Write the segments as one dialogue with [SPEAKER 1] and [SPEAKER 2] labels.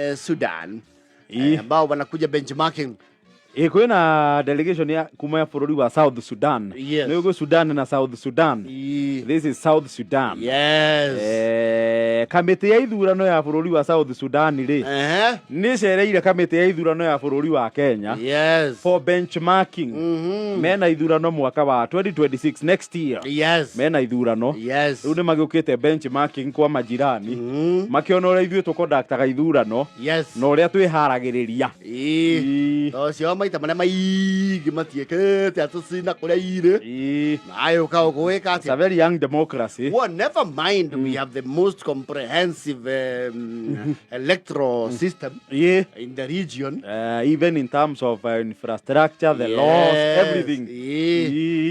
[SPEAKER 1] Sudan ambao wanakuja benchmarking.
[SPEAKER 2] Ĩ, kwĩna delegation ya kuma ya bũrũri wa South Sudan. Nĩ ũguo, Sudan na South Sudan. This is South Sudan. Kamĩtĩ ya ithurano ya bũrũri wa South Sudan rĩ, nĩ cereire kamĩtĩ ya ithurano ya bũrũri wa Kenya for benchmarking. Mena ithurano mwaka wa 2026, next year. Mena ithurano. Rĩu nĩ magĩũkĩte benchmarking kwa majirani, makĩona ũrĩa ithuĩ tũkondaktaga ithurano na ũrĩa twĩharagĩrĩria.
[SPEAKER 1] Ũcio maita marĩa maingĩ matiĩkĩte atũcina kũrĩa irĩ nayũka ũgwĩka
[SPEAKER 2] It's a
[SPEAKER 1] atĩa?
[SPEAKER 2] very young democracy.
[SPEAKER 1] Well, never mind, we have the most comprehensive electoral system in the region.
[SPEAKER 2] Even in terms of infrastructure, the laws, everything.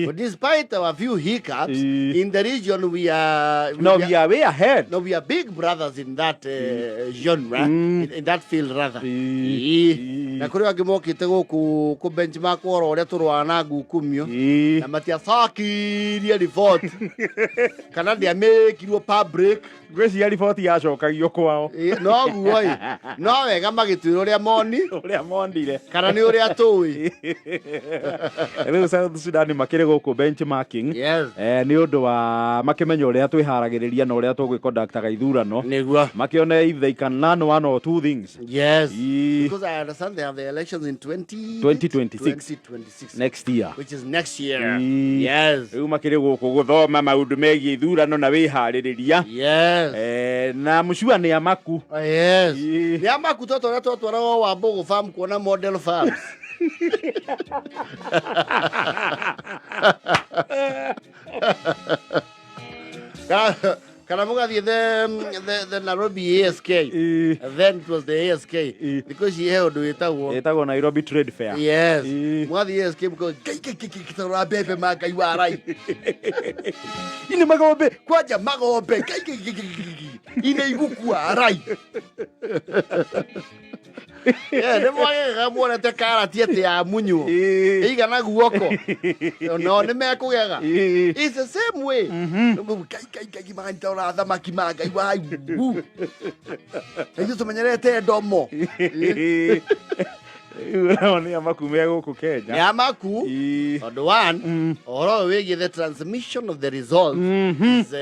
[SPEAKER 1] But despite our few hiccups, in the region we are
[SPEAKER 2] No, we are way ahead.
[SPEAKER 1] No, we are big brothers in that genre, in that field rather. Na kũrĩ angĩ mokĩte gũkũ kũ benchmark ũhoro ũrĩa tũrũaga na ngukumio na matiacokirie report kana ndĩamĩkirwo public.
[SPEAKER 2] Ngwĩciria riboti yacokagio kwao.
[SPEAKER 1] Ĩ, noguo ĩ, no wega magĩtwĩra ũrĩa moni
[SPEAKER 2] ũrĩa monire
[SPEAKER 1] kana nĩ ũrĩa tũĩ.
[SPEAKER 2] Rĩu South Sudan makĩrĩ gũkũ benchmarking nĩ ũndũ wa makĩmenya ũrĩa twĩharagĩrĩria na ũrĩa tũgwĩkondaktaga ithurano, makĩone if they can learn one or two things.
[SPEAKER 1] Because I understand they have the elections in 20
[SPEAKER 2] 2026.
[SPEAKER 1] 2026,
[SPEAKER 2] next year,
[SPEAKER 1] which is next year.
[SPEAKER 2] Rĩu makĩrĩ gũkũ gũthoma maũndũ megiĩ ithurano na wĩharĩrĩria. Na mũcua nĩ amaku.
[SPEAKER 1] Oh, yes. Nĩ amaku toto ũrĩa twatwaragwo wa Mbogo Farm kuona model farms. Kana mũgathiĩ the Nairobi ASK. Then it was the ASK. Because he ũndũ wĩtagwo
[SPEAKER 2] Ĩtagwo Nairobi Trade Fair.
[SPEAKER 1] Mũgathiĩ ASK mũkauga, "Ngai, ngai, ngai, ngai, tarora mbembe ma Ngai wa rai."
[SPEAKER 2] Ini magombe.
[SPEAKER 1] Kwanja magombe. Ngai, ngai, ngai, ngai, ngai, ngai. Ine igukua rai. Yeah, nĩ mwagegaga muonete karati atĩ ya munywo ĩigana guoko, no nĩ mekũgega. It's the same way. Ngai, ngai, ngai, maganyita thamaki ma Ngai wa igu. Ithuĩ tũmenyerete ndomo.
[SPEAKER 2] Rĩu nao nĩ amaku me gũkũ Kenya.
[SPEAKER 1] Nĩ amaku. Tondũ one, ũhoro ũyũ wĩgiĩ the transmission of the results is,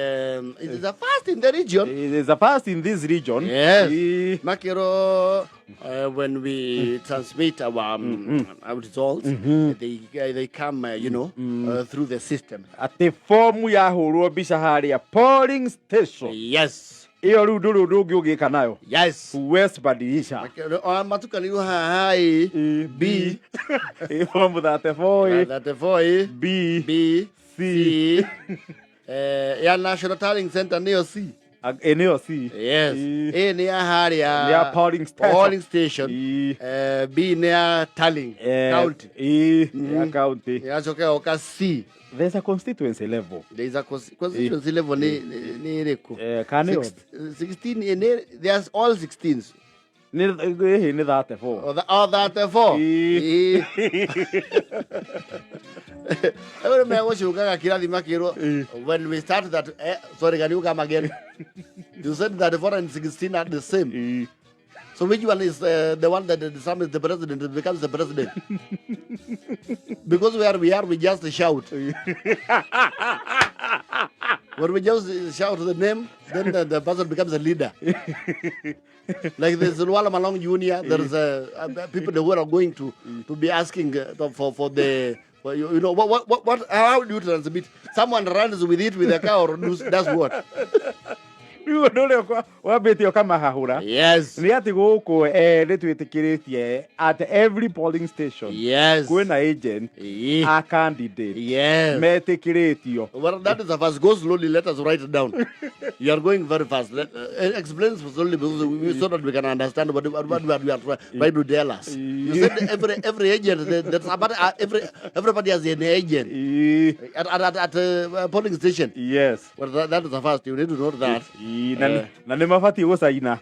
[SPEAKER 1] it is a first in the region.
[SPEAKER 2] It is a first in this region.
[SPEAKER 1] Makĩrwo when we transmit our results, they come through the system.
[SPEAKER 2] Atĩ fomu yahũrwo mbica harĩa polling station, ĩyo rĩu ndũrĩ ũndũ ũngĩ ũngĩka nayo. Huwezi badilisha.
[SPEAKER 1] Makĩrwo, ona matukanirwo haha A,
[SPEAKER 2] A,
[SPEAKER 1] B,
[SPEAKER 2] B, fomu 34 A,
[SPEAKER 1] 34 A,
[SPEAKER 2] B,
[SPEAKER 1] B,
[SPEAKER 2] C.
[SPEAKER 1] C, ya National Tallying Center nĩyo C.
[SPEAKER 2] Ĩ, nĩyo C.
[SPEAKER 1] A nĩ ya harĩa
[SPEAKER 2] Nĩ ya polling station.
[SPEAKER 1] Polling station. B nĩ ya tallying county.
[SPEAKER 2] Ya county.
[SPEAKER 1] Yacoka yoka C.
[SPEAKER 2] There's a constituency level.
[SPEAKER 1] There is a constituency level nĩ ĩrĩkũ?
[SPEAKER 2] Kana nĩyo
[SPEAKER 1] 16, there's all 16s.
[SPEAKER 2] Nĩ ĩhĩ nĩ 34.
[SPEAKER 1] Oh, oh, 34.
[SPEAKER 2] Ĩ.
[SPEAKER 1] Rĩu nĩ megũcukaga kĩrathi makĩrwo when we start that, sorry, can you come again? You said 34 and 16 are the same. So which one is the one that determines the president and becomes the president? Because where we are, we just shout. When we just shout the name, then the person becomes a leader. Like there's Luala Malong Jr., there's people who are going to be asking for the, for you, you know, what, how do you transmit? Someone runs with it with a car or does what?
[SPEAKER 2] Rĩu ũndũ ũrĩa wambĩtie ũkamahahũra nĩ atĩ gũkũ nĩ twĩtĩkĩrĩtie at every polling station kwĩna agent a candidate metĩkĩrĩtio.
[SPEAKER 1] Well, that is a fast. Go slowly. Let us write it down. You are going very fast. Explain slowly because so that we can understand what we are trying to tell us. You said every agent, that's about, everybody has an agent at a polling station.
[SPEAKER 2] Yes.
[SPEAKER 1] Well, that is a fast. You need to note that.
[SPEAKER 2] Ĩ, na nĩ mabatiĩ gũcaina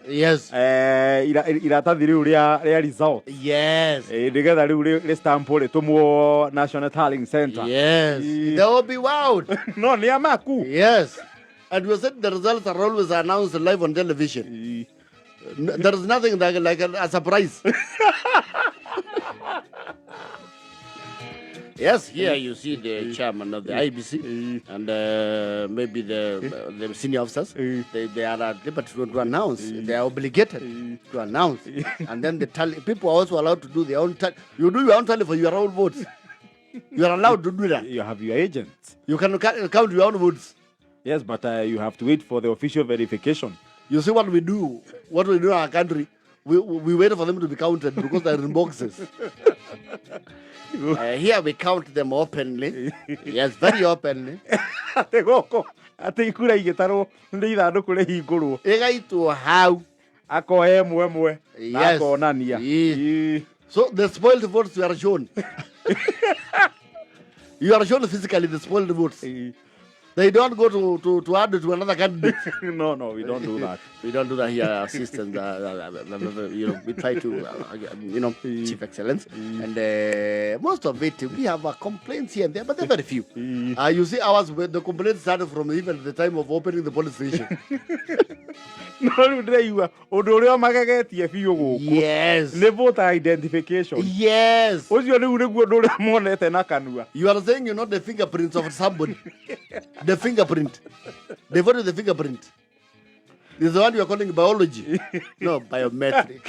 [SPEAKER 2] iratathi rĩu rĩa result nĩgetha rĩu rĩ stamp rĩtũmwo National Tallying Center.
[SPEAKER 1] They will be wild.
[SPEAKER 2] No nĩ amaku.
[SPEAKER 1] Yes. And we said the results are always announced live on television. There is nothing like a surprise. Yes, here you see the chairman of the IEBC and maybe the senior officers. They are at liberty to announce. They are obligated to announce. And then the tally, people are also allowed to do their own tally. You do your own tally for your own votes. You are allowed to do that.
[SPEAKER 2] You have your agents.
[SPEAKER 1] You can count your own votes.
[SPEAKER 2] Yes, but you have to wait for the official verification.
[SPEAKER 1] You see what we do? What we do in our country, we wait for them to be counted because they're in boxes. Here we count them openly. Yes, very openly.
[SPEAKER 2] Atä gåkå atä ikura igä nä ithandå kå rä hingå
[SPEAKER 1] Ĩgaitwo hau.
[SPEAKER 2] Akoya ĩmwe ĩmwe na
[SPEAKER 1] Yes.
[SPEAKER 2] akonania.
[SPEAKER 1] Ĩĩ. So the spoiled votes you are shown. You are shown physically the spoiled votes. They don't go to add to another candidate.
[SPEAKER 2] No, we don't do that.
[SPEAKER 1] We don't do that here, assistants. We try to, chief excellence. And most of it, we have complaints here and there, but they're very few. You see, ours, the complaints started from even the time of opening the police station.
[SPEAKER 2] No rä u ndĩraigua ũndũ ũrĩa magegetie biũ gũkũ
[SPEAKER 1] Yes.
[SPEAKER 2] nĩ voter identification.
[SPEAKER 1] Yes.
[SPEAKER 2] Ũcio rĩu nĩguo ũndũ ũrĩa monete na kanua.
[SPEAKER 1] You are saying you know the fingerprints of somebody. The fingerprint. They voted the fingerprint. This is the one you are calling biology. No, biometric.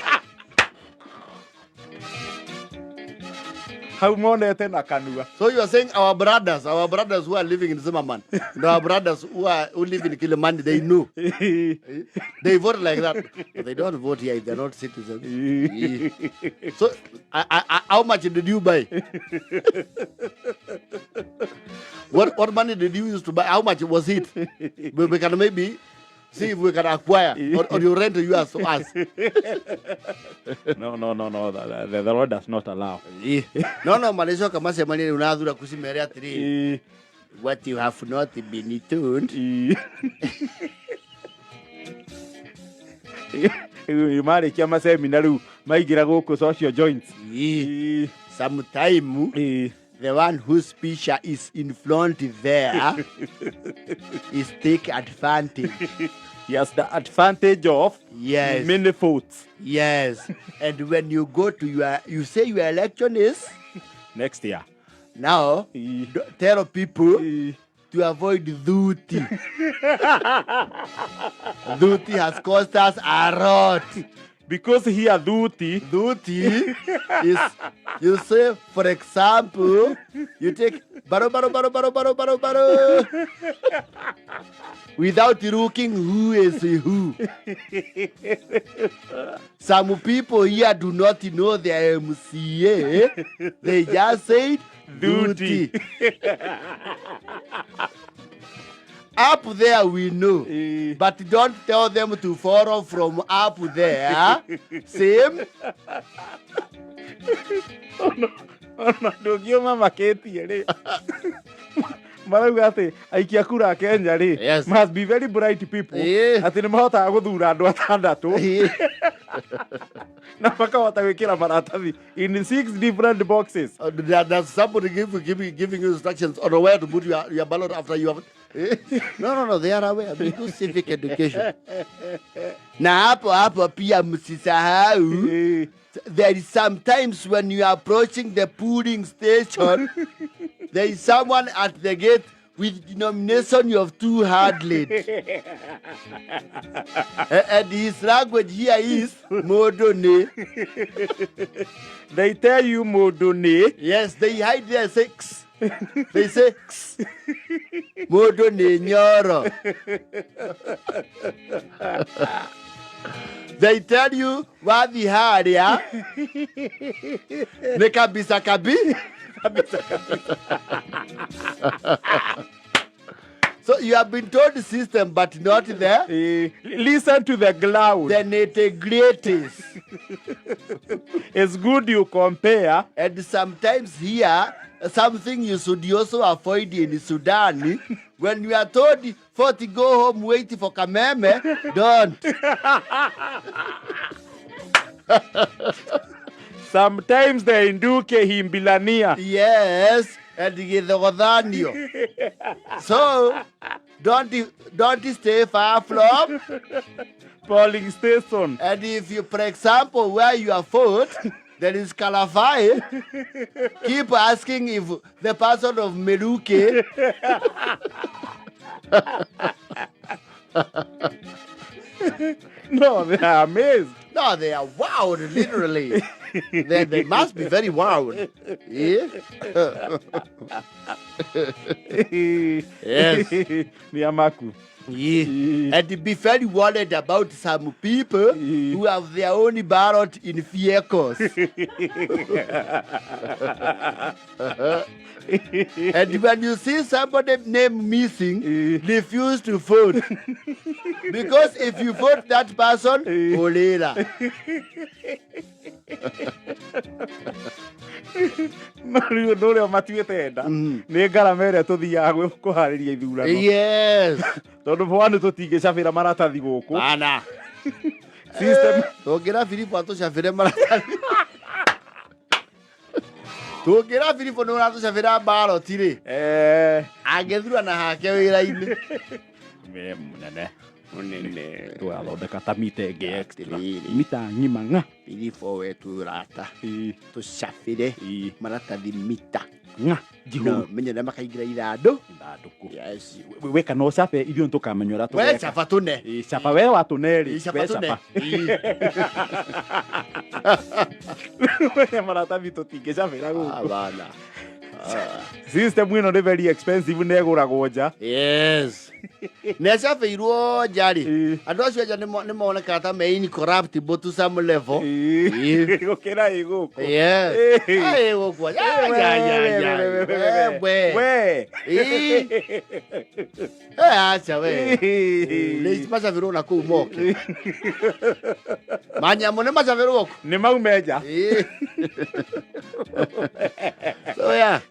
[SPEAKER 2] Hau monete na kanua.
[SPEAKER 1] So you are saying our brothers who are living in Zimmerman, and our brothers who live in Kilimani, they know. They vote like that. But they don't vote here if they're not citizens. So how much did you buy? What money did you use to buy? How much was it? We can maybe see if we can acquire or you rent yours to us.
[SPEAKER 2] No, the law does not allow.
[SPEAKER 1] No, marecoka macemania rĩu na athuri kucimere atĩrĩrĩ, what you have not been told.
[SPEAKER 2] Rĩu marĩkia macemina rĩu maingĩra gũkũ social joints.
[SPEAKER 1] Sometime the one whose picture is in front there is take advantage.
[SPEAKER 2] He has the advantage of
[SPEAKER 1] Yes.
[SPEAKER 2] many votes.
[SPEAKER 1] Yes. And when you go to your, you say your election is
[SPEAKER 2] next year.
[SPEAKER 1] Now, tell people to avoid duty. Duty has cost us a lot.
[SPEAKER 2] Because here duty.
[SPEAKER 1] Duty is, you say, for example, you take baro, baro, baro, baro, baro, baro, baro, without looking who is who. Some people here do not know their MCA. They just said
[SPEAKER 2] Duty.
[SPEAKER 1] duty. Up there we know, but don't tell them to follow from up there. Same.
[SPEAKER 2] Ona ndũngiuma makĩtie rĩ marauga atĩ aikia kura a Kenya rĩ must be very bright people, atĩ nĩ mahotaga gũthura andũ atandatũ na makahota gwĩkĩra maratathi in six different boxes.
[SPEAKER 1] There's somebody giving you instructions on where to put your ballot after you have. No, they are aware. We do civic education. Na hapo hapo pia msisahau, there is sometimes when you are approaching the polling station, there is someone at the gate with denomination of 200. And his language here is Modone.
[SPEAKER 2] They tell you Modone.
[SPEAKER 1] Yes, they hide their six. They say Modone nyoro. They tell you what the hard, yeah? Ne kabisa kabi. So you have been told the system, but not there.
[SPEAKER 2] Listen to the cloud.
[SPEAKER 1] The nitty-gritties.
[SPEAKER 2] It's good you compare.
[SPEAKER 1] And sometimes here, something you should also avoid in Sudan, when you are told 40 go home, wait for Kameme, don't.
[SPEAKER 2] Sometimes they induke himbilania.
[SPEAKER 1] Yes, and githogodhanio. So, don't stay far from
[SPEAKER 2] Polling station.
[SPEAKER 1] And if you, for example, where you are vote, there is Kalafai, keep asking if the person of Meruke.
[SPEAKER 2] No, they are amazed.
[SPEAKER 1] No, they are wowed, literally. They must be very wowed. Yeah? Yes.
[SPEAKER 2] Nĩ amaku.
[SPEAKER 1] Yeah. And be very worried about some people who have their own ballot in vehicles. And when you see somebody name missing, refuse to vote. Because if you vote that person, olera.
[SPEAKER 2] No rĩu ũndũ ũrĩa matuĩte nda nĩ ngarama ĩrĩa tũthiaga kũharĩria ithurano.
[SPEAKER 1] Yes.
[SPEAKER 2] Tondũ bwana tũtingĩcabĩra maratathi gũkũ.
[SPEAKER 1] Ana.
[SPEAKER 2] System.
[SPEAKER 1] Tũngĩra Filipo atũcabĩre maratathi. Tũngĩra Filipo nĩ ũratũcabĩra ballot rĩ. Angĩthurana hake wĩra-inĩ.
[SPEAKER 2] Me mũnene.
[SPEAKER 1] Mũnene.
[SPEAKER 2] Tũgathondeka ta mita ĩngĩ extra.
[SPEAKER 1] Atĩrĩrĩ.
[SPEAKER 2] Mita ng'ima ng'a.
[SPEAKER 1] Filipo we tũrata. Tũcabĩre maratathi mita.
[SPEAKER 2] Ng'a. Njihũru.
[SPEAKER 1] No, menye ũrĩa makaingĩra ithandũ.
[SPEAKER 2] Ithandũkũ.
[SPEAKER 1] Yes.
[SPEAKER 2] We kana ũcabe ithuĩ nĩtũkamenya ũrĩa
[SPEAKER 1] We
[SPEAKER 2] tũgeka.
[SPEAKER 1] caba tũne.
[SPEAKER 2] Ĩ, caba we watũne rĩ.
[SPEAKER 1] Caba
[SPEAKER 2] We
[SPEAKER 1] tũne.
[SPEAKER 2] caba.
[SPEAKER 1] Ĩ.
[SPEAKER 2] Maratathi tũtingĩcabĩra gũkũ.
[SPEAKER 1] Hapana.
[SPEAKER 2] System ĩno nĩ very expensive na ĩgũragwo nja.
[SPEAKER 1] Yes. Nĩ acabĩirwo nja rĩ.
[SPEAKER 2] Ĩ.
[SPEAKER 1] Andũ acio nja nĩ monekaga ta me incorruptible to some level.
[SPEAKER 2] Ĩ. Gũkĩra ĩ gũkũ.
[SPEAKER 1] Yes.
[SPEAKER 2] Ĩ.
[SPEAKER 1] Ai gũkũ. Ya ya ya ya. We.
[SPEAKER 2] We.
[SPEAKER 1] Ĩ. Eh acha we. Nĩ macabĩrwo na kũu moke. Manyamũ nĩ macabĩrwo kũ.
[SPEAKER 2] Nĩ maume nja.
[SPEAKER 1] Ĩ. So yeah,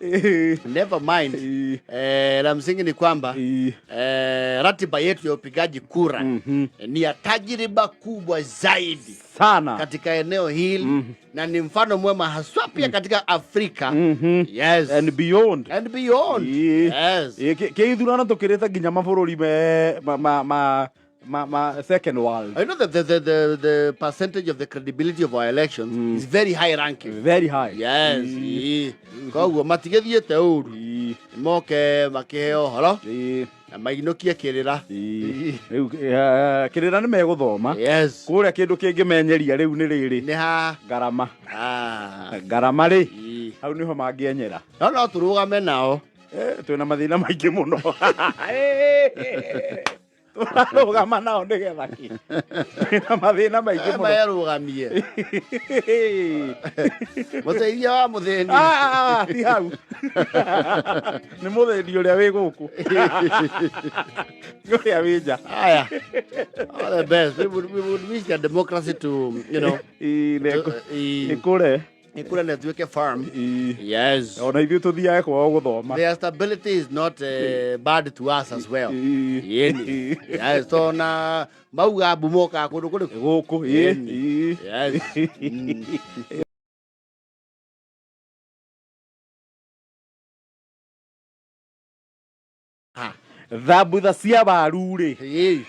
[SPEAKER 1] never mind. La msingi ni kwamba ratiba yetu ya upigaji kura ni ya tajriba kubwa zaidi
[SPEAKER 2] sana
[SPEAKER 1] katika eneo hili na ni mfano mwema haswa pia katika Afrika. Yes.
[SPEAKER 2] And beyond.
[SPEAKER 1] And beyond. Yes.
[SPEAKER 2] Kä ithurano tå kä rä te nginya mabå me ma second world.
[SPEAKER 1] I know that the percentage of the credibility of our elections is very high ranking.
[SPEAKER 2] Very high.
[SPEAKER 1] Yes. Koguo matigĩthiĩte ũru. Moke makĩheo ũhoro na mainũkie kĩrĩra.
[SPEAKER 2] Rĩu kĩrĩra nĩ megũthoma.
[SPEAKER 1] Yes.
[SPEAKER 2] Kũrĩa kĩndũ kĩngĩmenyeria rĩu nĩ rĩrĩ.
[SPEAKER 1] Nĩ ha.
[SPEAKER 2] Ngarama. Ngarama rĩ. Hau nĩho mangĩenyera.
[SPEAKER 1] No no tũrũgame nao.
[SPEAKER 2] Twĩna mathĩna maingĩ mũno. Tũrarũgama nao nĩgetha kĩ? Twĩna mathĩna maingĩ mũno.
[SPEAKER 1] Merũgamie. Mũteithia wa mũthĩni.
[SPEAKER 2] Ti hau. Nĩ mũthĩni ũrĩa wĩ gũkũ. Ti ũrĩa wĩ nja.
[SPEAKER 1] Aya. All the best. We would wish their democracy to, you know,
[SPEAKER 2] ĩkũre.
[SPEAKER 1] Ĩkũre na ĩtuĩke firm. Yes.
[SPEAKER 2] Ona ithuĩ tũthiage kwao gũthoma.
[SPEAKER 1] Their stability is not bad to us as well. Yeni. Yes, so na mauga mbu mokaga kũndũ kũrĩkũ?
[SPEAKER 2] Gũkũ.
[SPEAKER 1] Yeni. Yes.
[SPEAKER 2] Thambutha cia waru rĩ.
[SPEAKER 1] Ĩ.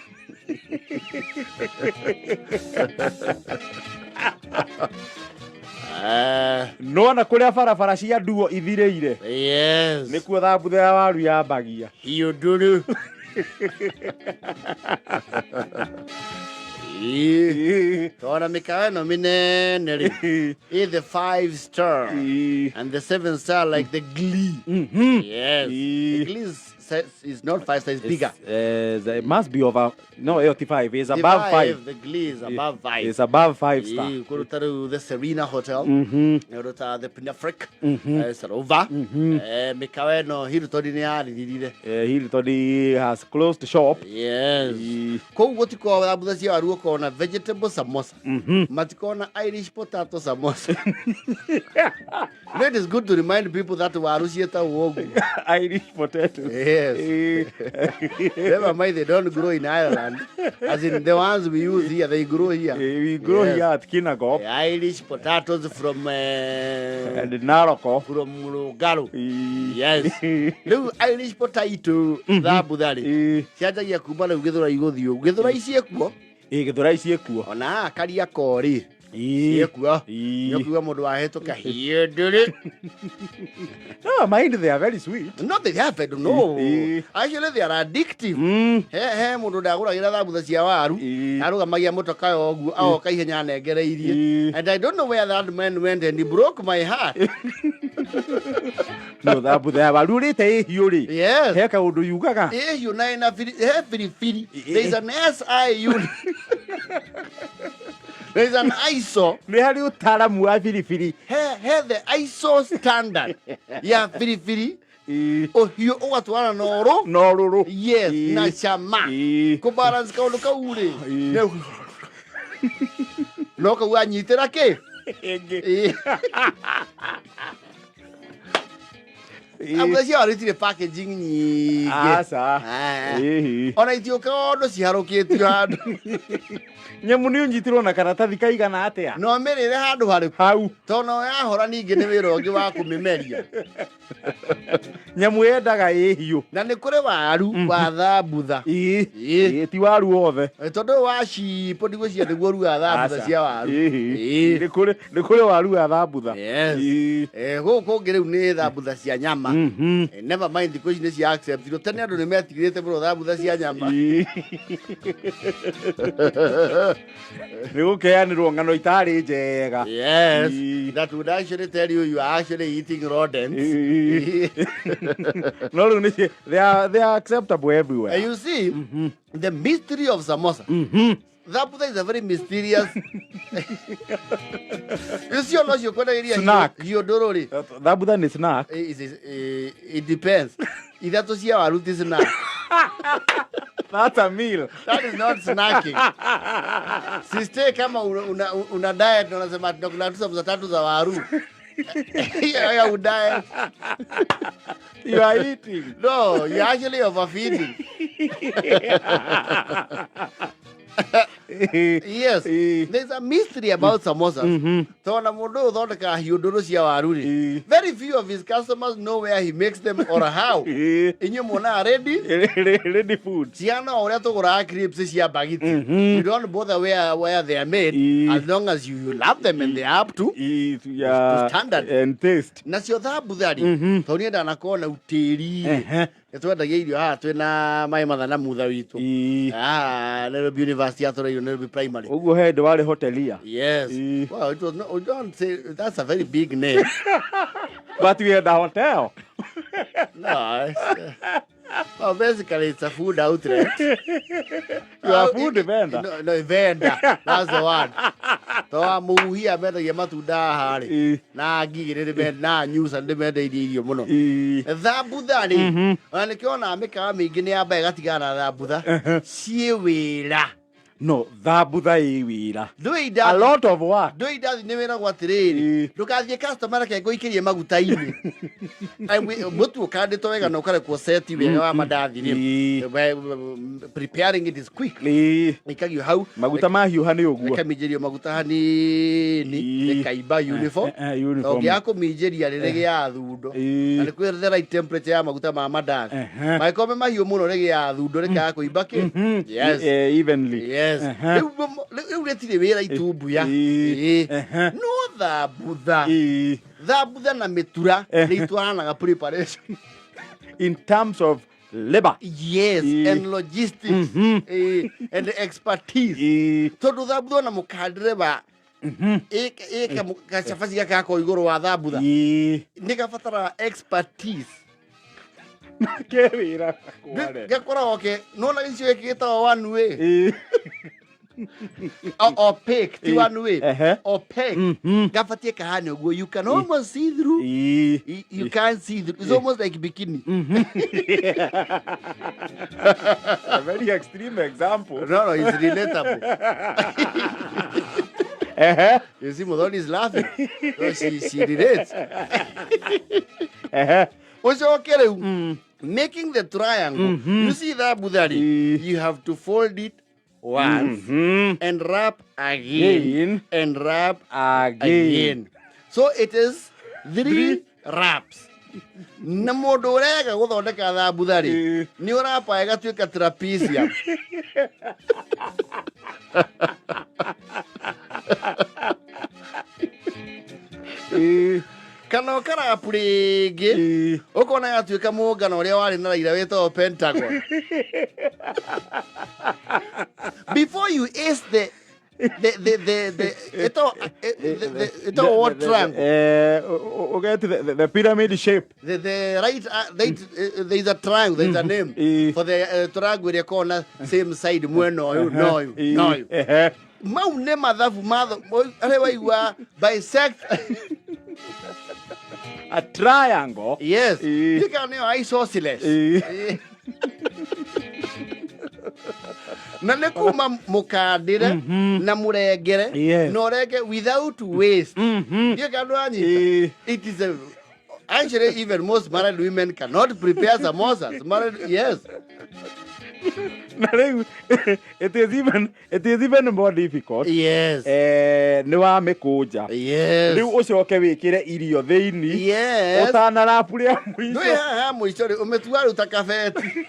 [SPEAKER 2] Nona kũrĩa barabara cia nduo ithirĩire.
[SPEAKER 1] Yes.
[SPEAKER 2] Nĩkuo thambutha ya waru yambagia.
[SPEAKER 1] Hiyo nduru. Ĩ. Tona mĩkawa ĩno mĩnene rĩ. Ĩ the 5 star. And the 7 star like the Glee. Yes. The Glee is not 5 star, it's bigger.
[SPEAKER 2] It must be over. No, ĩyo ti 5. It's above 5.
[SPEAKER 1] The Glee is above 5.
[SPEAKER 2] It's above 5 star.
[SPEAKER 1] Ĩ, kũruta rĩu the Serena Hotel. Kũruta the Pinafric. Sarova. Mĩkawa ĩno Hilton nĩ yarithirire.
[SPEAKER 2] Hilton has closed shop.
[SPEAKER 1] Yes. Kũu gũtikoragwo thambutha cia waru ũkona vegetable samosa. Matikona Irish potato samosa. It is good to remind people that waru ciĩtagwo ũguo.
[SPEAKER 2] Irish potatoes.
[SPEAKER 1] Yes. Never mind, they don't grow in Ireland. As in the ones we use here, they grow here.
[SPEAKER 2] We grow
[SPEAKER 1] Yes.
[SPEAKER 2] here at Kinangop.
[SPEAKER 1] The Irish potatoes from
[SPEAKER 2] And Narok.
[SPEAKER 1] From Lugalo. Yes. Rĩu Irish potato thambutha rĩ, cianjagia kuma rĩu Gĩthũrai gũthiĩ ũguo. Gĩthũrai ciĩkuo.
[SPEAKER 2] Ĩ Gĩthũrai ciĩkuo.
[SPEAKER 1] Ona Kariakoo rĩ,
[SPEAKER 2] Ĩ.
[SPEAKER 1] ciĩkuo.
[SPEAKER 2] Ĩ.
[SPEAKER 1] Nĩũkuigua mũndũ wahĩtũka hiendĩrĩ.
[SPEAKER 2] No, mind they are very sweet.
[SPEAKER 1] No, they have, no.
[SPEAKER 2] Ĩ.
[SPEAKER 1] Actually, they are addictive. He mũndũ ndagũragĩra thambutha cia waru.
[SPEAKER 2] Ĩ.
[SPEAKER 1] Arũgamagia mũtoka ũguo, agoka ihenya anengereirie.
[SPEAKER 2] Ĩ.
[SPEAKER 1] And I don't know where that man went and he broke my heart.
[SPEAKER 2] No thambutha ya waru ũrĩte ĩ hiũ rĩ.
[SPEAKER 1] Yes.
[SPEAKER 2] He kaũndũ yugaga.
[SPEAKER 1] Ĩhiũ na ĩna he biribiri. There is an SIU. There is an ISO.
[SPEAKER 2] Nĩ harĩ ũtaaramu wa biribiri.
[SPEAKER 1] He the ISO standard ya biribiri.
[SPEAKER 2] Ĩ.
[SPEAKER 1] Ũhiũ ũgatwarana na ũrũ.
[SPEAKER 2] Na ũrũrũ.
[SPEAKER 1] Yes,
[SPEAKER 2] Ĩ.
[SPEAKER 1] na cama.
[SPEAKER 2] Ĩ.
[SPEAKER 1] Kũbalance kaũndũ kau rĩ.
[SPEAKER 2] Ĩ.
[SPEAKER 1] No kau anyitĩra kĩ?
[SPEAKER 2] Ĩngĩ.
[SPEAKER 1] Ĩ.
[SPEAKER 2] Ĩ.
[SPEAKER 1] Amu cia waru itirĩ packaging nyingĩ.
[SPEAKER 2] Aca.
[SPEAKER 1] Ah.
[SPEAKER 2] Ĩhi.
[SPEAKER 1] Ona itiũkaga ũndũ ciharũkĩtio handũ.
[SPEAKER 2] Nyamũ nĩ ũnyitirwo na karatathi kaigana atĩa?
[SPEAKER 1] No mĩrĩre handũ harĩkũ?
[SPEAKER 2] Hau.
[SPEAKER 1] Tondũ no yahora ningĩ nĩ wĩra ũngĩ wa kũmĩmeria.
[SPEAKER 2] Nyamũ yendaga ĩ hiũ.
[SPEAKER 1] Na nĩ kũrĩ waru wa thambutha.
[SPEAKER 2] Ĩ.
[SPEAKER 1] Ĩ.
[SPEAKER 2] Ĩ, ti waru wothe.
[SPEAKER 1] Tondũ wa cipo ndigwĩciria nĩguo ũrugaga thambutha
[SPEAKER 2] Aca.
[SPEAKER 1] cia waru.
[SPEAKER 2] Ĩhĩ.
[SPEAKER 1] Ĩ.
[SPEAKER 2] Nĩ kũrĩ waru wa thambutha.
[SPEAKER 1] Yes.
[SPEAKER 2] Ĩ.
[SPEAKER 1] Gũkũ kũngĩ rĩu nĩ thambutha cia nyama.
[SPEAKER 2] Mhm.
[SPEAKER 1] Never mind thikũ ici nĩ cia acceptirwo. Tene andũ nĩ metigĩrĩte mũno thambutha cia nyama.
[SPEAKER 2] Ĩ. Nĩ gũkeanĩrwo ng'ano itarĩ njega.
[SPEAKER 1] Yes.
[SPEAKER 2] Ĩ.
[SPEAKER 1] That would actually tell you you are actually eating rodents.
[SPEAKER 2] Ĩ. No rĩu nĩ they are acceptable everywhere.
[SPEAKER 1] And you see, the mystery of samosa. Thambutha is a very mysterious. You see, ona ũcio kwendagĩria
[SPEAKER 2] Snack.
[SPEAKER 1] hiũ ndũrũ rĩ.
[SPEAKER 2] Thambutha nĩ snack.
[SPEAKER 1] It depends. Ithatũ cia waru ti snack.
[SPEAKER 2] That's a meal.
[SPEAKER 1] That is not snacking. Sister, kama una diet na unasema tunakula tu samosa tatu za waru. Hiyo ya udiet.
[SPEAKER 2] You are eating.
[SPEAKER 1] No, you're actually overfeeding. Yes.
[SPEAKER 2] Ĩ.
[SPEAKER 1] There's a mystery about samosas. Tondũ mũndũ ũyũ ũthondekaga hiũ ndũrũ cia waru rĩ.
[SPEAKER 2] Ĩ.
[SPEAKER 1] Very few of his customers know where he makes them or how.
[SPEAKER 2] Ĩ.
[SPEAKER 1] Inyuĩ muonaga ready?
[SPEAKER 2] Ready food.
[SPEAKER 1] Ciana o ũrĩa tũgũraga crisps cia bagiti. You don't bother where they are made
[SPEAKER 2] Ĩ.
[SPEAKER 1] as long as you love them and they are up to
[SPEAKER 2] Ĩ, ya-
[SPEAKER 1] To standard.
[SPEAKER 2] And taste.
[SPEAKER 1] Nacio thambutha rĩ, tondũ niĩ ndanakorwo na utĩri rĩ, nĩ twendagia irio haha twĩna maĩ matha na mutha witũ.
[SPEAKER 2] Ĩ.
[SPEAKER 1] Ah, Nairobi University atũreirwo Nairobi Primary.
[SPEAKER 2] Ũguo he hĩndĩ warĩ hotelia.
[SPEAKER 1] Yes.
[SPEAKER 2] Ĩ.
[SPEAKER 1] Well, it was not, we don't say that's a very big name.
[SPEAKER 2] But we had a hotel.
[SPEAKER 1] No, well, basically it's a food outlet.
[SPEAKER 2] You are food vendor.
[SPEAKER 1] No, vendor. That's the word. To amuhia mendagia matunda haha rĩ.
[SPEAKER 2] Ĩ.
[SPEAKER 1] Na ngigĩ nĩ na nyuca nĩ mendeirie irio mũno.
[SPEAKER 2] Ĩ.
[SPEAKER 1] Thambutha rĩ, ona nĩkĩo onaga mĩkawa mĩingĩ nĩ yamba ĩgatigana na thambutha ciĩ wĩra.
[SPEAKER 2] No, thambutha ĩ wĩra.
[SPEAKER 1] Ndũĩ
[SPEAKER 2] A
[SPEAKER 1] indathi.
[SPEAKER 2] lot of work.
[SPEAKER 1] Ndũĩ indathi nĩ wĩragwo atĩrĩrĩ,
[SPEAKER 2] Ĩ.
[SPEAKER 1] ndũgathiĩ customer reke ngũikĩrie maguta-inĩ. Mũtu ũkandĩtwo wega na ũkarekwo seti wega wa mandathi rĩ.
[SPEAKER 2] Ĩ.
[SPEAKER 1] Preparing it is quick.
[SPEAKER 2] Ĩ.
[SPEAKER 1] Ĩkagio hau.
[SPEAKER 2] Maguta mahiũha nĩ ũguo.
[SPEAKER 1] Ĩkaminjĩrio maguta hanini,
[SPEAKER 2] Ĩ.
[SPEAKER 1] ĩkaimba uniform.
[SPEAKER 2] Uniform.
[SPEAKER 1] Ũngĩaga kũminjĩria rĩrĩgĩaga thundo.
[SPEAKER 2] Ĩ.
[SPEAKER 1] Na nĩ kwĩ the right temperature ya maguta ma mandathi. Mangĩkorwo me mahiũ mũno rĩgĩaga thundo rĩkaga kũimba kĩ? Yes.
[SPEAKER 2] Evenly.
[SPEAKER 1] Yes. Rĩu rĩtirĩ wĩra itumbuya.
[SPEAKER 2] Ĩ.
[SPEAKER 1] Ĩ. No thambutha.
[SPEAKER 2] Ĩ.
[SPEAKER 1] Thambutha na mĩtura nĩ itwaranaga preparation.
[SPEAKER 2] In terms of labor.
[SPEAKER 1] Yes,
[SPEAKER 2] Ĩ.
[SPEAKER 1] and logistics. Ĩ, and expertise.
[SPEAKER 2] Ĩ.
[SPEAKER 1] Tondũ thambutha ona mũkandĩre wa ĩka gacabaci gaka gako igũrũ wa thambutha
[SPEAKER 2] Ĩ.
[SPEAKER 1] nĩ gabataraga expertise.
[SPEAKER 2] Ke wĩra kware.
[SPEAKER 1] Gakoragwo ke nona gĩcigo gĩkĩ gĩtagwo one way.
[SPEAKER 2] Ĩ.
[SPEAKER 1] Opaque, ti
[SPEAKER 2] Ĩ.
[SPEAKER 1] one way. Opaque. Gabatie kahane ũguo you can almost see through.
[SPEAKER 2] Ĩ.
[SPEAKER 1] You can't see through. It's almost like bikini.
[SPEAKER 2] A very extreme example.
[SPEAKER 1] No, it's relatable. You see, Muthoni is laughing. So she relates. Ũcoke rĩu, making the triangle. You see that buthari?
[SPEAKER 2] Ĩ.
[SPEAKER 1] You have to fold it once and wrap again,
[SPEAKER 2] Again.
[SPEAKER 1] and wrap
[SPEAKER 2] Again.
[SPEAKER 1] again. So it is three wraps. Na mũndũ ũrega gũthondeka thambutha rĩ,
[SPEAKER 2] Ĩ.
[SPEAKER 1] nĩ ũrapa ĩgatuĩka trapezium. Kana ũkarapu rĩngĩ ũkona yatuĩka mũngano ũrĩa warĩ na Raila wĩtagwo Pentagon. Before you ace the ĩtagwo ĩtagwo what triangle?
[SPEAKER 2] Ũgeti the pyramid shape.
[SPEAKER 1] The right, right, there is a triangle, there is a name for the triangle ĩrĩa ĩkoragwo na same side mwena ũyũ na ũyũ na ũyũ. Mau nĩ mathabu matho arĩa waigua bisect.
[SPEAKER 2] A triangle.
[SPEAKER 1] Yes. Ndika nĩyo isosceles. Na nĩ kuma mũkandĩre na mũrengere na ũrenge without waste. Ndiũĩ kana ndũranyita. It is a actually even most married women cannot prepare samosas. Married, yes.
[SPEAKER 2] Na rĩu it is even more difficult. Nĩ wamĩkũnja. Rĩu ũcoke wĩkĩre irio thĩinĩ. Ũtanarapu rĩa
[SPEAKER 1] Ndũĩ
[SPEAKER 2] mũico.
[SPEAKER 1] Haha mũico rĩ, ũmĩtua rĩu ta kabeti.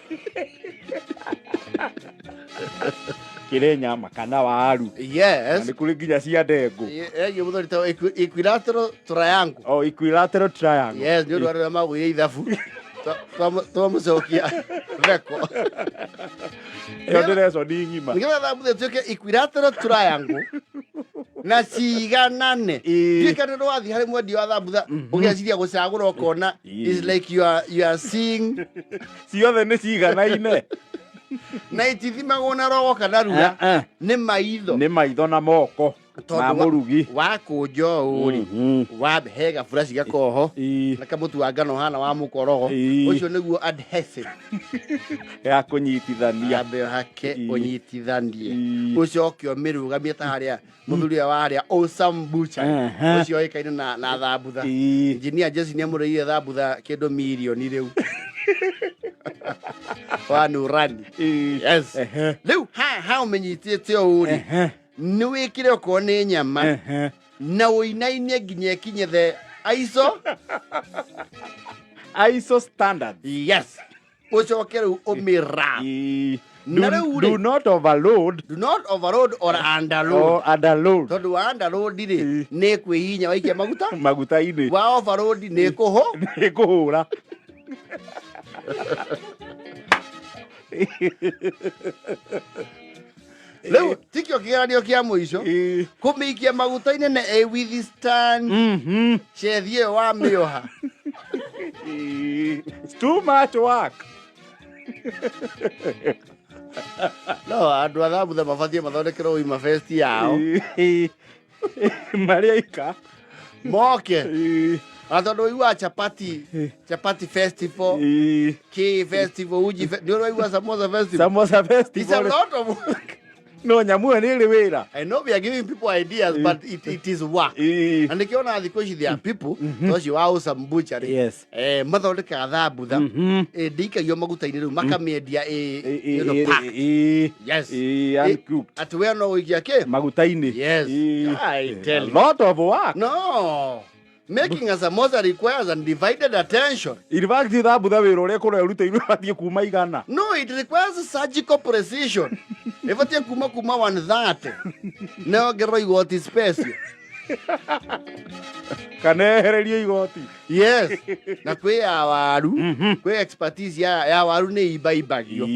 [SPEAKER 2] Kĩrĩ nyama kana waru. Na nĩ kũrĩ nginya cia ndengũ.
[SPEAKER 1] Ĩgiĩ mũthoni ta equilateral triangle.
[SPEAKER 2] Oh, equilateral triangle.
[SPEAKER 1] Yes, nĩ ũndũ wa arĩa magũire ithabu. Twamũcokia theko.
[SPEAKER 2] Ĩyo ndĩreco ni ng'ima.
[SPEAKER 1] Nĩgetha thabu ĩtuĩke equilateral triangle na ciganane. Ndiũĩ kana nĩ wathiĩ harĩ mwendia wa thambutha ũgeciria gũcagũra ũkona is like you are seeing
[SPEAKER 2] Ciothe nĩ ciganaine.
[SPEAKER 1] Na itithimagwo na rogo kana ruga.
[SPEAKER 2] Eh, eh.
[SPEAKER 1] Nĩ maitho.
[SPEAKER 2] Nĩ maitho na moko
[SPEAKER 1] Tondũ
[SPEAKER 2] ma mũrugi.
[SPEAKER 1] Wakũnja ũũ rĩ, wambe he gaburaci gakoho na kamũtu wa ngano hana wa mũkorogo. Ũcio nĩguo adhesive.
[SPEAKER 2] Ya kũnyitithania.
[SPEAKER 1] Ambe ũhake, ũnyitithanie, ũcoke ũmĩrũgamie ta harĩa mũthuri ũrĩa wa harĩa Awesome Butcher ũcio ũĩkaine na thambutha. Engineer Jesse nĩ amũrĩire thambutha kĩndũ mirioni rĩu wa Nurani. Yes. Rĩu haha ũmĩnyitĩte ũũ rĩ, nĩ wĩkĩre okorwo nĩ nyama na ũinainie nginya ĩkinye the ISO
[SPEAKER 2] ISO standard.
[SPEAKER 1] Yes, ũcoke rĩu ũmĩra. Na rĩu rĩ,
[SPEAKER 2] Do not overload.
[SPEAKER 1] Do not overload or underload.
[SPEAKER 2] Or underload.
[SPEAKER 1] Tondũ wa underload rĩ, nĩ kwĩhinya waikia maguta
[SPEAKER 2] maguta-inĩ.
[SPEAKER 1] Wa overload nĩ kũhũ
[SPEAKER 2] Nĩ kũhũra.
[SPEAKER 1] Rĩu tikĩo kĩgeranio kĩa mũico kũmĩikia maguta-inĩ na ĩ withstand cethi ĩyo wamĩoha.
[SPEAKER 2] It's too much work.
[SPEAKER 1] No andũ a thambutha mabatiĩ mathondekerwo Wima Fest yao.
[SPEAKER 2] Marĩa ika
[SPEAKER 1] moke ona tondũ waigua chapati festival, kĩ festival, uji nĩ ũrĩ waigua samosa festival?
[SPEAKER 2] Samosa
[SPEAKER 1] It's a
[SPEAKER 2] festival.
[SPEAKER 1] lot of work.
[SPEAKER 2] No nyamũ ĩyo nĩ ĩrĩ wĩra.
[SPEAKER 1] I know we are giving people ideas, but it is work. Na nĩkĩo thikũ ici there are people ta ũcio wa Awesome Butchery. Mathondekaga thambutha ndĩikagio maguta-inĩ, rĩu makamĩendia ĩ packed. Yes.
[SPEAKER 2] Uncooked.
[SPEAKER 1] Atĩ we no ũikia kĩ
[SPEAKER 2] maguta-inĩ.
[SPEAKER 1] Yes. I tell
[SPEAKER 2] A
[SPEAKER 1] you.
[SPEAKER 2] lot of work.
[SPEAKER 1] No. Making a samosa requires undivided attention.
[SPEAKER 2] In fact, thambutha wĩra ũrĩa ĩkorwo ĩrutĩirwo ĩbatiĩ kuma 100.
[SPEAKER 1] No, it requires surgical precision. Ĩbatiĩ kuma 130. Na yongererwo igoti special.
[SPEAKER 2] Kana ehererio igoti.
[SPEAKER 1] Yes. Na kwĩ ya waru, kwĩ expertise ya waru nĩ imbaimbagio.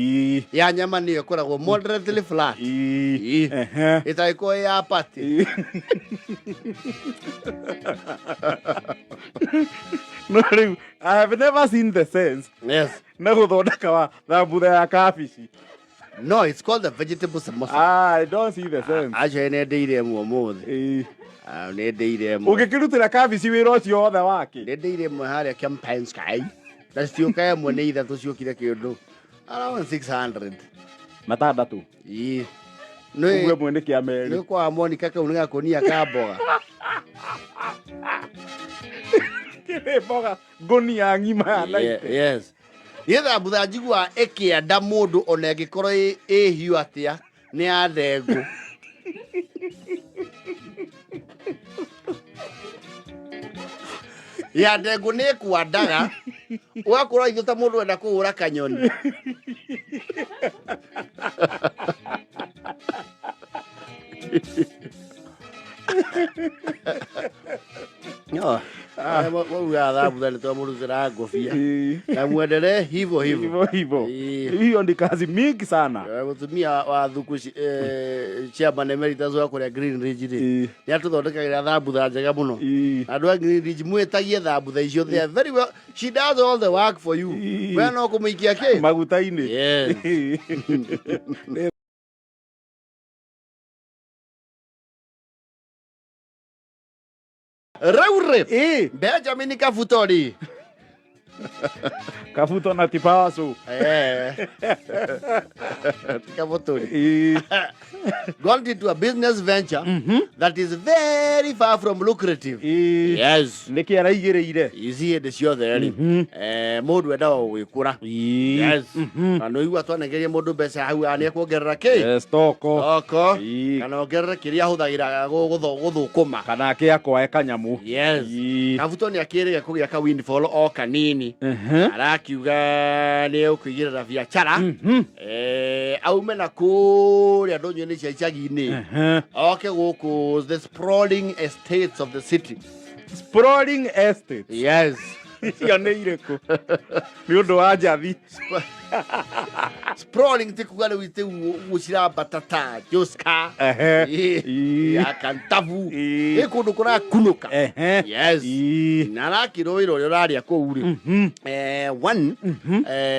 [SPEAKER 1] Ya nyama nĩyo ĩkoragwo moderately flat. Ĩtagĩkorwo ĩ ya patty.
[SPEAKER 2] No rĩu I have never seen the sense na gũthondeka wa thambutha ya kabici.
[SPEAKER 1] No, it's called the vegetable samosa.
[SPEAKER 2] Ah, I don't see the sense.
[SPEAKER 1] Acio nĩ ndĩire ĩmwe ũmũthĩ. Ah, nĩ ndĩire ĩmwe.
[SPEAKER 2] Ũngĩkĩrutĩra kabici wĩra ũcio wothe wake?
[SPEAKER 1] Nĩ ndĩire ĩmwe harĩa Kempinski. Na citiũka ĩmwe, nĩ ithatũ ciũkire kĩndũ around 600.
[SPEAKER 2] Matandatũ.
[SPEAKER 1] Ĩĩ.
[SPEAKER 2] Ũguo ĩmwe nĩ kĩa merĩ.
[SPEAKER 1] Nĩ kwa Monica kau nĩ gakũnia ka mboga.
[SPEAKER 2] Kĩrĩ mboga ngũnia ng'ima ya 90.
[SPEAKER 1] Yes. Nĩ thambutha njiguaga ĩkĩenda mũndũ ona ĩngĩkorwo ĩ hiũ atĩa nĩ ya ndengũ. Ya ndengũ nĩ ĩkwandaga ũgakorwo ithu ta mũndũ wenda kũhũra kanyoni. No, wauga thambutha nĩ twamũrutĩra ngũbia na muendelee hivyo hivyo.
[SPEAKER 2] Hivyo hivyo.
[SPEAKER 1] Ii.
[SPEAKER 2] Hiyo ni kazi mingi sana.
[SPEAKER 1] Mũtumia wa thuku chairman emeritus wa kũrĩa Green Ridge rĩ,
[SPEAKER 2] Ii.
[SPEAKER 1] nĩ atũthondekagĩra thambutha njega mũno.
[SPEAKER 2] Ii.
[SPEAKER 1] Andũ a Green Ridge mwĩtagie thambutha icio, they are very well, she does all the work for you.
[SPEAKER 2] Ii.
[SPEAKER 1] We no kũmũikia kĩ?
[SPEAKER 2] Maguta-inĩ.
[SPEAKER 1] Yes.
[SPEAKER 2] Nĩ
[SPEAKER 1] Rĩu rĩ,
[SPEAKER 2] Ii.
[SPEAKER 1] Benjamin Kabuto rĩ,
[SPEAKER 2] Kabuto na tipaso.
[SPEAKER 1] Ti Kabuto rĩ,
[SPEAKER 2] Ii.
[SPEAKER 1] got into a business venture that is very far from lucrative.
[SPEAKER 2] Ii.
[SPEAKER 1] Yes.
[SPEAKER 2] Nĩkĩ araigĩrĩire?
[SPEAKER 1] Ici hĩndĩ ciothe rĩ, mũndũ endaga gũgĩkũra. Yes. Na nĩ ũigua twanengeria mũndũ mbeca hau nĩ ekuongerera kĩ?
[SPEAKER 2] Stoko.
[SPEAKER 1] Oko.
[SPEAKER 2] Ii.
[SPEAKER 1] Kana ongerere kĩrĩa ahũthagĩra gũthũkũma.
[SPEAKER 2] Kana akĩakwae kanyamũ.
[SPEAKER 1] Yes.
[SPEAKER 2] Ii.
[SPEAKER 1] Kabuto nĩ akĩrĩga kũgĩa ka windfall o kanini. Arakiuga nĩ egũkũigĩrĩra biacara. Aume na kũrĩa ndũnyũ-inĩ cia icagi-inĩ. Oke gũkũ the sprawling estates of the city.
[SPEAKER 2] Sprawling estate.
[SPEAKER 1] Yes.
[SPEAKER 2] Icio nĩ irĩkũ? Nĩ ũndũ wa njathi.
[SPEAKER 1] Sprawling ti kuga rĩu itĩ gũcirambata ta Joska.
[SPEAKER 2] Ii.
[SPEAKER 1] Ya Kantavu.
[SPEAKER 2] Ii.
[SPEAKER 1] Ĩ kũndũ kũrakunũka. Yes.
[SPEAKER 2] Ii.
[SPEAKER 1] Na arakĩrwo wĩra ũrĩa ũrarĩa kũu rĩ, one,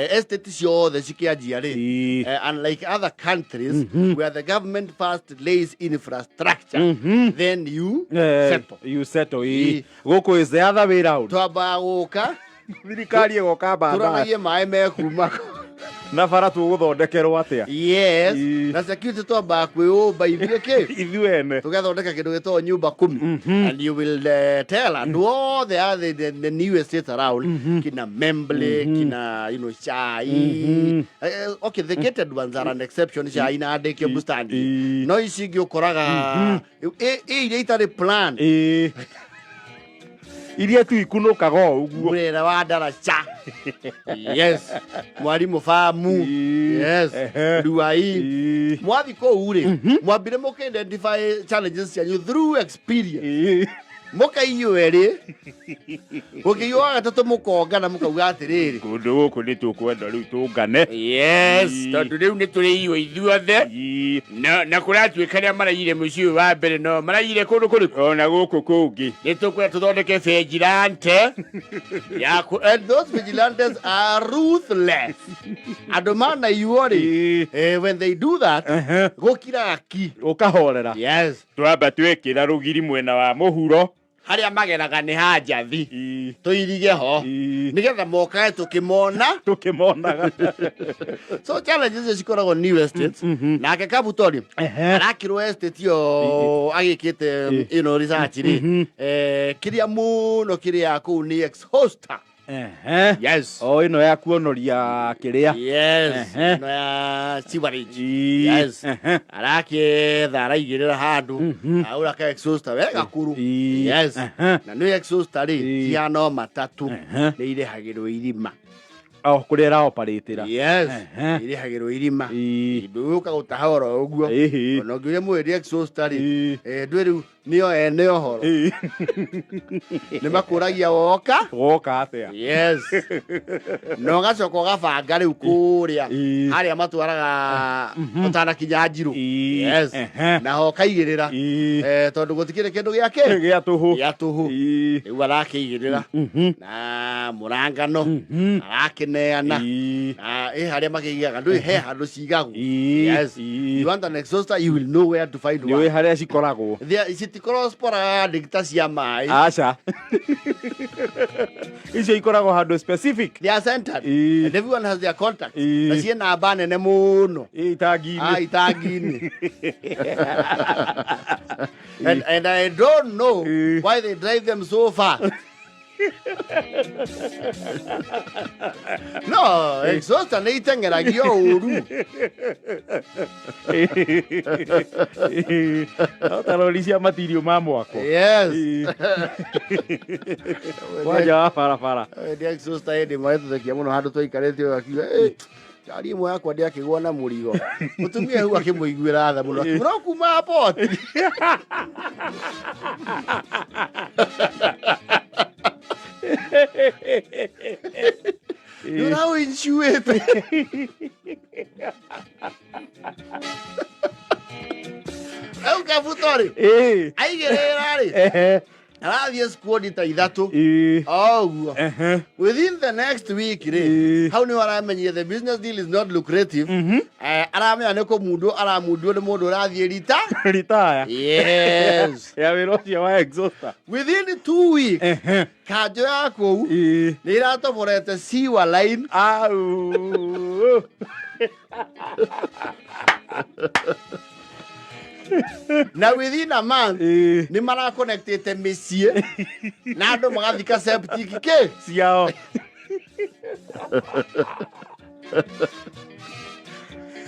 [SPEAKER 1] estate ciothe cikĩanjia rĩ,
[SPEAKER 2] Ii.
[SPEAKER 1] unlike other countries where the government first lays infrastructure, then you settle.
[SPEAKER 2] You settle. Ii.
[SPEAKER 1] Ii.
[SPEAKER 2] Gũkũ is the other way round.
[SPEAKER 1] Twambaga gũka
[SPEAKER 2] Thirikari ĩgoka baadaye.
[SPEAKER 1] tũroragie maĩ mekuma.
[SPEAKER 2] Na bara tũgũthondekerwo atĩa?
[SPEAKER 1] Yes.
[SPEAKER 2] Ii.
[SPEAKER 1] Na security twambaga kwĩũmba ithuĩ kĩ,
[SPEAKER 2] Ithuĩ ene.
[SPEAKER 1] tũgathondeka kĩndũ gĩtagwo nyumba kumi, and you will tell andũ othe a the new estate around, kina Memble, kina Chai. Okay, the gated ones are an exception, Chai na Andĩkio Bustani.
[SPEAKER 2] Ii.
[SPEAKER 1] No ici ingĩ ũkoraga ĩ iria itarĩ plan.
[SPEAKER 2] Ii. Iria tu ikunũkaga o ũguo.
[SPEAKER 1] Murera wa Ndaraca, yes, Mwarimũ Famu.
[SPEAKER 2] Ii.
[SPEAKER 1] Yes. Ruai.
[SPEAKER 2] Ii.
[SPEAKER 1] Mwathi kũu rĩ, mwambire mũkĩ identify challenges cianyu through experience.
[SPEAKER 2] Ii.
[SPEAKER 1] Mũkaiywo erĩ, mũkĩiywo wa gatatũ, mũkongana mũkauga atĩrĩrĩ,
[SPEAKER 2] Kũndũ gũkũ nĩ tũkwenda rĩu tũngane.
[SPEAKER 3] Yes.
[SPEAKER 2] Ii.
[SPEAKER 3] Tondũ rĩu nĩ tũrĩiywo ithuothe.
[SPEAKER 2] Ii.
[SPEAKER 3] Na kũratuĩka arĩa maraiyire mũciĩ ũyũ wa mbere no maraiyire kũndũ kũrĩkũ?
[SPEAKER 2] Ona gũkũ kũngĩ.
[SPEAKER 3] Nĩ tũkwenda tũthondeke vigilante ya
[SPEAKER 1] And those vigilantes are ruthless. Andũ manaiywo rĩ,
[SPEAKER 2] Ii.
[SPEAKER 1] when they do that, gũkiraga ki.
[SPEAKER 2] Ũkahorera.
[SPEAKER 1] Yes.
[SPEAKER 2] Twamba twekĩra rũgiri mwena wa mũhuro.
[SPEAKER 1] Harĩa mageraga nĩ hanjathi.
[SPEAKER 2] Ii.
[SPEAKER 1] Tũirige ho
[SPEAKER 2] Ii.
[SPEAKER 1] nĩgetha mokage tũkĩmona.
[SPEAKER 2] Tũkĩmonaga.
[SPEAKER 1] So challenges icio cikoragwo new estates. Nake Kabutori arakĩrwo estate ĩyo agĩkĩte research rĩ, kĩrĩa mũno kĩrĩa kũu nĩ exhauster. Yes.
[SPEAKER 2] O ĩno ya kuonoria kĩrĩa.
[SPEAKER 1] Yes. Ĩno ya sewerage.
[SPEAKER 2] Ii.
[SPEAKER 1] Yes. Arakĩetha araigĩrĩra handũ aura ka exhauster we gakuru.
[SPEAKER 2] Ii.
[SPEAKER 1] Yes. Na nĩ exhauster rĩ, cihana o matatũ, nĩ irĩhagĩrwo irima.
[SPEAKER 2] O kũrĩa ĩraoparĩtĩra.
[SPEAKER 1] Yes. Irĩhagĩrwo irima.
[SPEAKER 2] Ii.
[SPEAKER 1] Ndũgũka gũtaha oro ũguo.
[SPEAKER 2] Ĩhĩ.
[SPEAKER 1] Ona ũngĩũria mwĩri exhauster rĩ,
[SPEAKER 2] Ii.
[SPEAKER 1] ndwĩ rĩu nĩo ene ũhoro.
[SPEAKER 2] Ii.
[SPEAKER 1] Nĩ makũragia woka.
[SPEAKER 2] Woka atĩa?
[SPEAKER 1] Yes. Na ũgacoka ũgabanga rĩu kũrĩa
[SPEAKER 2] Ii.
[SPEAKER 1] harĩa matwaraga ũtanakinya njirũ.
[SPEAKER 2] Ii.
[SPEAKER 1] Yes. Naho ũkaigĩrĩra.
[SPEAKER 2] Ii.
[SPEAKER 1] Tondũ gũtikĩrĩ kĩndũ gĩa kĩ?
[SPEAKER 2] Gĩa tũhũ.
[SPEAKER 1] Gĩa tũhũ.
[SPEAKER 2] Ii.
[SPEAKER 1] Rĩu arakĩigĩrĩra na mũrangano arakĩneana.
[SPEAKER 2] Ii.
[SPEAKER 1] Na ĩ harĩa makĩigaga ndũĩ he handũ cigagwo.
[SPEAKER 2] Ii.
[SPEAKER 1] Yes.
[SPEAKER 2] Ii.
[SPEAKER 1] You want an exhauster, you will know where to find
[SPEAKER 2] Nĩ ũĩ
[SPEAKER 1] one.
[SPEAKER 2] harĩa cikoragwo.
[SPEAKER 1] Citikoragwo sporadic ta cia maĩ.
[SPEAKER 2] Aca, icio ikoragwo handũ specific.
[SPEAKER 1] They are centered.
[SPEAKER 2] Ii.
[SPEAKER 1] And everyone has their contacts.
[SPEAKER 2] Ii.
[SPEAKER 1] Na ciĩ namba nene mũno.
[SPEAKER 2] Ĩ, itangi-inĩ.
[SPEAKER 1] Ah, itangi-inĩ. And I don't know
[SPEAKER 2] Ii.
[SPEAKER 1] why they drive them so far. No, exhauster nĩ iteng'eragio ũru.
[SPEAKER 2] No ta rori cia matirio ma mwako.
[SPEAKER 1] Yes.
[SPEAKER 2] Kwanja wa barabara.
[SPEAKER 1] Ndi exhauster hĩndĩ ĩmwe ĩtũthekia mũno handũ twaikarĩte ũyũ akiuga, "Eh, Ngari ĩmwe yakwa ndĩakĩgwa na mũrigo. Mũtumia hau akĩmũiguĩra tha mũno. Akiuga, no kuma poti. Nĩ ũraũincuĩte. Rĩu kabuto rĩ, aigĩrĩra rĩ, arathiĩ squad ta ithatũ. Oguo. Within the next week rĩ, hau nĩho aramenyire the business deal is not lucrative. Aramenya nĩ kũmundwo aramundwo nĩ mũndũ ũrathiĩ rita.
[SPEAKER 2] Ritaya.
[SPEAKER 1] Yes.
[SPEAKER 2] Ya wĩra ũcio wa exhauster.
[SPEAKER 1] Within 2 weeks, kanjũ ya kũu nĩ iratoborete sewer line.
[SPEAKER 2] Au.
[SPEAKER 1] Na within a month nĩ marakonectĩte mĩciĩ na andũ magathika septic kĩ
[SPEAKER 2] Ciao.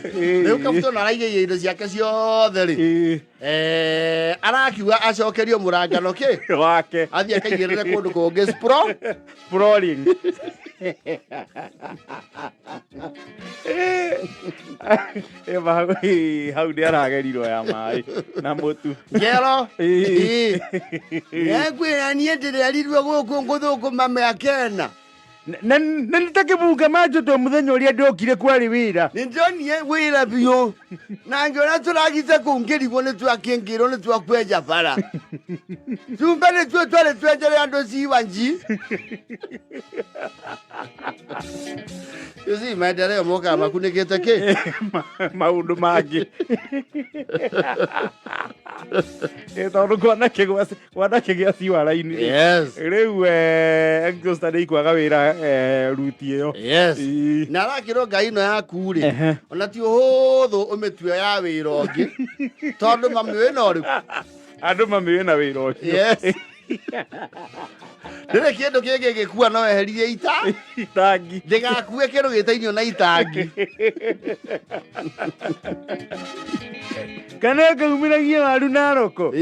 [SPEAKER 1] Rĩu kabuto na araigĩire indo ciake ciothe rĩ, arakiuga acokerio mũrangano kĩ
[SPEAKER 2] wake.
[SPEAKER 1] Athiĩ akaigĩrĩre kũndũ kũngĩ spro
[SPEAKER 2] Sprawling. Hau nĩ aragerirwo ya maĩ na mũtu.
[SPEAKER 1] Ngero. Ngwĩra niĩ ndĩrerirwo gũkũ ngũthũkũma mĩaka 4.
[SPEAKER 2] Na nĩ ta kĩbunga macho to mũthenya ũrĩa ndokire kwarĩ wĩra.
[SPEAKER 1] Nĩ ndonire wĩra biũ na ngĩona tũragite kũu ngĩrigwo nĩ twakĩngĩrwo nĩ twakwenja bara cumba nĩtuo twarĩ twenjere andũ ciwanji. You see, maendeleo mokaga makunĩkĩte kĩ
[SPEAKER 2] maũndũ mangĩ. Tondũ kwanakĩgĩa ciwara-inĩ rĩ. Rĩu exhauster nĩ ikwaga wĩra ruti ĩyo.
[SPEAKER 1] Na arakĩrwo ngai ĩno yaku rĩ, ona ti ũhũthũ ũmĩtue ya wĩra ũngĩ tondũ mami wĩna ũrĩkũ.
[SPEAKER 2] Andũ mamĩũĩ na wĩra ũcio.
[SPEAKER 1] Yes, ndĩrĩ kĩndũ kĩngĩ gĩkua no eherie ita
[SPEAKER 2] itangi.
[SPEAKER 1] Ndĩgakue kĩndũ gĩtainio na itangi.
[SPEAKER 2] Kana ĩkaumĩragia waru naroko.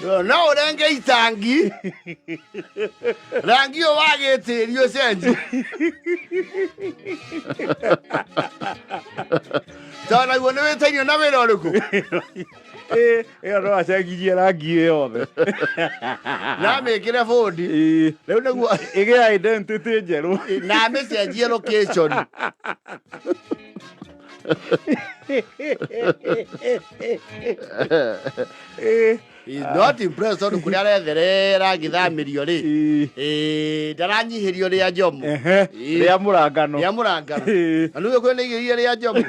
[SPEAKER 1] No ũrenge itangi rangi ũyũ wa gĩtĩri ũcenji tondũ naguo nĩ wĩtainio na wĩra ũrĩkũ.
[SPEAKER 2] Ĩyo no acenjirie rangi ĩ yothe.
[SPEAKER 1] Na amĩkĩre bũndi rĩu nĩguo
[SPEAKER 2] ĩgĩa identity njerũ.
[SPEAKER 1] Na amĩcenjie location. He's not impressed tondũ kũrĩa aretherera agĩthamĩrio rĩ, ndaranyihĩrio rĩa njomo.
[SPEAKER 2] Rĩa mũrangano.
[SPEAKER 1] Rĩa mũrangano. Na nĩguo kwĩna igeria rĩa njomo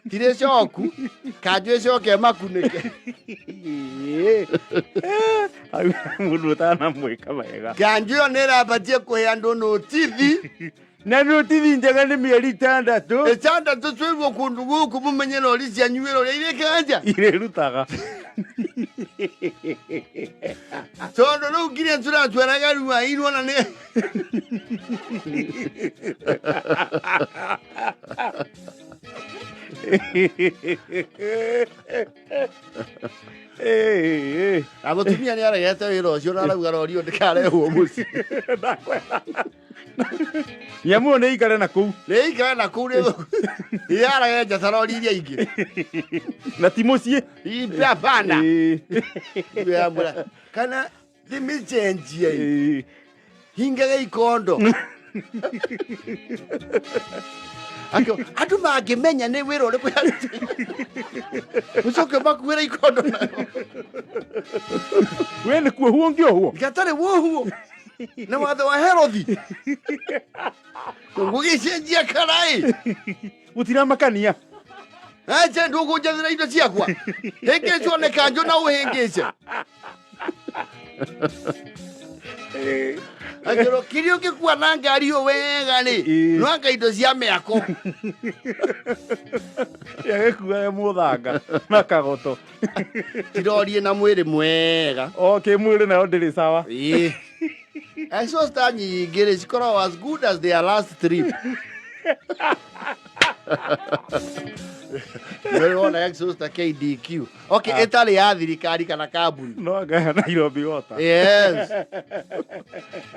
[SPEAKER 1] tirĩ coku kanjũ ĩcoke ĩmakunĩke.
[SPEAKER 2] Hau mũndũ ũtanamwĩka wega.
[SPEAKER 1] Kanjũ ĩyo nĩ ĩrabatie kũhe andũ notithi.
[SPEAKER 2] Na notithi njega nĩ mĩeri 6.
[SPEAKER 1] 6 twĩrwo kũndũ gũkũ mũmenye rori cianyu wĩra ũrĩa irĩkanja
[SPEAKER 2] irĩrutaga.
[SPEAKER 1] Tondũ rĩu nginya tũratwaraga ruairwo na nĩ na mũtumia nĩ aregete wĩra ũcio na arauga rori ĩyo ndĩkarehwo mũciĩ.
[SPEAKER 2] Nyamũ ĩyo nĩ ikare na kũu.
[SPEAKER 1] Nĩ ikare na kũu nĩ yaraga nja ta rori iria ingĩ.
[SPEAKER 2] Na ti mũciĩ.
[SPEAKER 1] Hapana. Kana thimĩcenjie hingaga ikondo. Akio, andũ mangĩmenya nĩ wĩra ũrĩkũ yarutĩte ũcoke makuĩre ikondo nayo.
[SPEAKER 2] We nĩ kuohuo ngĩohuo.
[SPEAKER 1] Gatarĩ wohuo na watho wa Herothi ngũgĩcenjia karaĩ.
[SPEAKER 2] Gũtiramakania.
[SPEAKER 1] Ache ndũkũnjathĩra indo ciakwa hĩngĩcwo nĩ kanjũ na ũhĩngĩce akĩrwo kĩrĩa ũngĩkua na ngari ĩyo wega rĩ, no anga indo cia mĩako.
[SPEAKER 2] Yagĩkuaga mũthanga na kagoto.
[SPEAKER 1] Tirorie na mwĩrĩ mwega.
[SPEAKER 2] O kĩmwĩrĩ nayo ndĩrĩ sawa.
[SPEAKER 1] Ĩĩ. Exhauster nyingĩ rĩ cikoragwo as good as their last trip. Nĩ wona exhauster KDQ. Okay, ĩtarĩ ya thirikari kana kambuni.
[SPEAKER 2] No anga ya Nairobi Water.
[SPEAKER 1] Yes.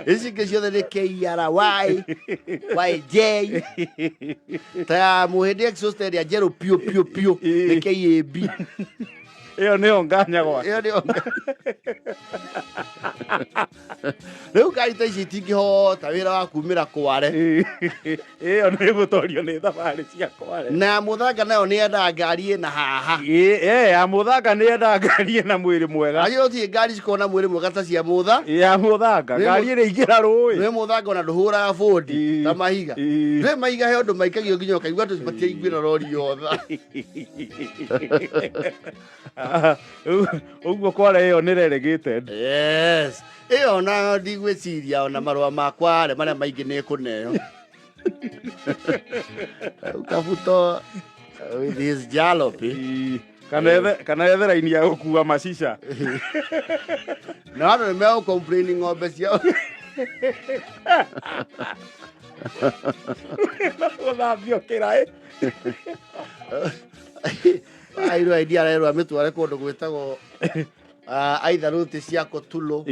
[SPEAKER 1] Ici ingĩ ciothe nĩ KRY, YJ. Ta ya mũhĩndĩ exhauster ĩrĩa njerũ piũ piũ piũ nĩ KAB.
[SPEAKER 2] Ĩyo nĩyo nganya gwake.
[SPEAKER 1] Ĩyo nĩyo. Rĩu ngari ta ici itingĩhota wĩra wa kumĩra Kware.
[SPEAKER 2] Ĩyo nĩ gũtorio nĩ thabarĩ cia Kware.
[SPEAKER 1] Na mũthanga nayo nĩ yendaga ngari ĩna haha.
[SPEAKER 2] Ĩ ya mũthanga nĩ yendaga ngari ĩna mwĩrĩ mwega.
[SPEAKER 1] Acio gũtirĩ ngari cikoragwo na mwĩrĩ mwega ta cia mũtha.
[SPEAKER 2] Ya mũthanga ngari ĩrĩa ingĩra rũĩ.
[SPEAKER 1] Nĩ mũthanga ona ndũhũraga bũndi ta mahiga. Ndũĩ mahiga he ũndũ maikagio nginya ũkaigua atĩ matiaiguĩra rori yotha.
[SPEAKER 2] Ũguo Kware ĩyo nĩ relegated.
[SPEAKER 1] Yes. Ĩyo ona ndigwĩciria ona marũa ma Kware marĩa maingĩ nĩ kũneo. Kabuto with his jalopy.
[SPEAKER 2] Kana ethe kana ethe raini ya gũkua macica.
[SPEAKER 1] Na andũ nĩ megũ complain ng'ombe ciao.
[SPEAKER 2] Gũthambio kĩraĩ.
[SPEAKER 1] Airwo idea arerwo amĩtware kũndũ gwĩtagwo either ruti cia Kotulo,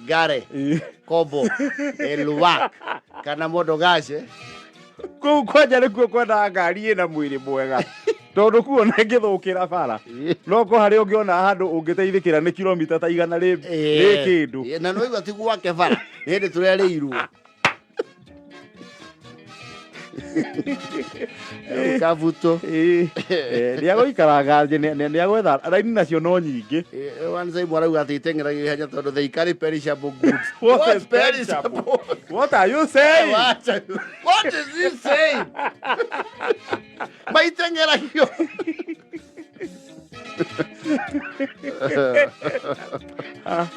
[SPEAKER 1] Gare, Kobo, Elwak kana Modogashe.
[SPEAKER 2] Kũu kwanja nĩkuo kwendaga ngari ĩna mwĩrĩ mwega tondũ kuo ona ĩngĩthũkĩra bara no ko harĩa ũngĩona handũ ũngĩteithĩkĩra nĩ kilomita ta igana rĩ rĩ kĩndũ.
[SPEAKER 1] Na nĩwaigua ti gwake bara nĩ hĩndĩ tũrerĩirwo. Kabuto.
[SPEAKER 2] Nĩagũikara nĩagwetha raini nacio no nyingĩ.
[SPEAKER 1] One time arauga atĩ iteng'eragio ihenya tondũ they carry perishable goods.
[SPEAKER 2] What is perishable? What are you saying?
[SPEAKER 1] What is he saying? Maiteng'eragio.
[SPEAKER 2] Ah.